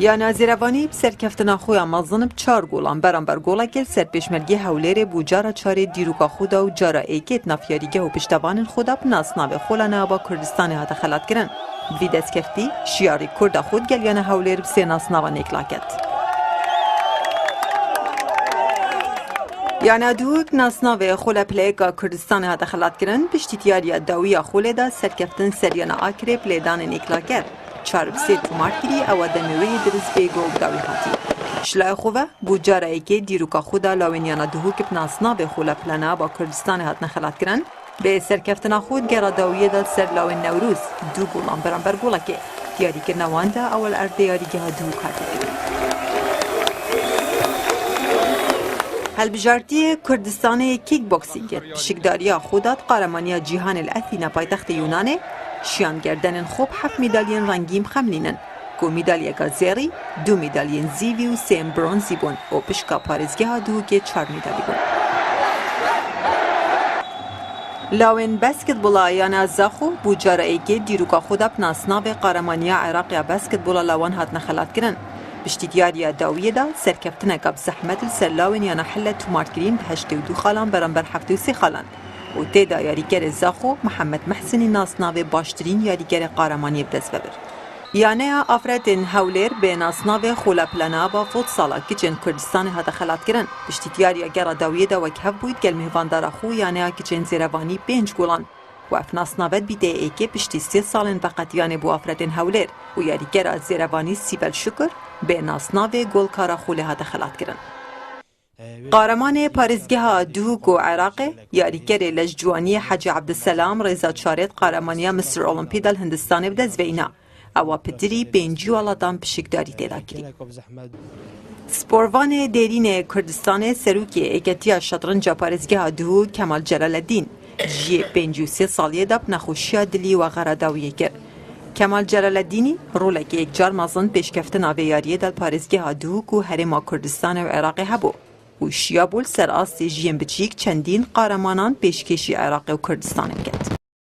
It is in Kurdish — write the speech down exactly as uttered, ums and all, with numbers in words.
Yana Zêrevanî bi serkeftina xwe ya mezin bi çar golan beramber golekê li ser Pêşmergê Hewlêrê bû cara çarê dîroka xwe da û cara êkê di nav yarîgeh û piştevanên xwe da bi nasnavê Xola Nava Kurdistanê hate xelatkirin. Bi vî destkeftî, şiyarî Kurda xwe digel Yana Hewlêr bi sê nasnavan êkla ket. Yana Duhok nasnavê Xola Pileyeka Kurdistanê hate xelatkirin, piştî diyariya dawî ya Xolê da serkeftin ser Yana Akirê bi lêdanên êkla ket. Çar bi sê tomar kirî, ewa demê wê yê dirist bê go bi dawî hatî. Ji laya xwe ve, bû cara yekê dîroka xwe da lawên Yana Duhok bi nasnavê Xola Pilana ba Kurdistanê hatine xelatkirin, bi serkeftina xwe di gera dawiyê de li ser lawên Newroz du golan beramber golekê. Diyarîkirina wan de ewa li erdê yarîgeha Duhok hate kirin. Helbijartiyê Kurdistanê kickboxingê bi şikdariya xwe da di Qaramaniya Cîhanê li Athîna paytextê Yûnanê şiyan gerdenên xwe bi heft mîdalyên rengîn bixemilînin, ku mîdalyeka zêrî, du mîdalyên zîvî û sêyem bronzî bûn û pişka parêzgeha Duhokê çar mîdalî bûn. Lawên basketbola Yana Zaxo bû cara êkê dîroka xwe da bi nasnavê Qaramaniya Iraqê ya basketbola lawan hatine xelatkirin. Piştî diyariya dawiyê de serkeftineka bi zehmet li ser lawên Yana Hille tomarkirîn bi heştê û du xalan beramber heftê û sê xalan û tê de yarîgerê Zaxo Mihemed Mehsinî nasnavê baştirîn yarîgerê Qaramaniyê bi dest ve bir. Yaneya Afretên Hewlêr bi nasnavê Xola Plana ba Futsala Kiçên Kurdistanê hate xelatkirin. Piştî diyariya gera dawiyê de wek hev bûyî digel mêvandara xwe Yaneya Kiçên Zêrevanî pênc golan. Û ev nasnave dibîte êkê piştî sê salên veqetiyanê bo afretên Hewlêr û yarîgera Zêrevanî Sîbel Şukur bê nasnavê Golkara Xolê hate xelatkirin. Qaramanê parêzgeha Duhok û Iraqê, yarîgerê lejciwaniyê Hecî Ebdiselam rêza çarê di Qaramaniya Mister Olympî de li Hindistanê bi dest ve îna. Ewa pitirî pêncî welatan pişikdarî tê de kirî. Sporvanê Dêrînê Kurdistanê serokê Êketiya Şetrinca Parêzgeha Duhok Kemal Celaleddîn ji yê pêncî û sê saliyê de bi nexweşiya dilî wexera dawiyê kir. Kemal Celaleddînî rolekê yekcar mezin pêşkeftina vê yariyê de li parêzgeha Duhok û Herêma Kurdistanê û Iraqê hebû û şiyabû li ser astê ji yên biçîk çendîn qaramanan pêşkêşî Iraqê û Kurdistanê biket.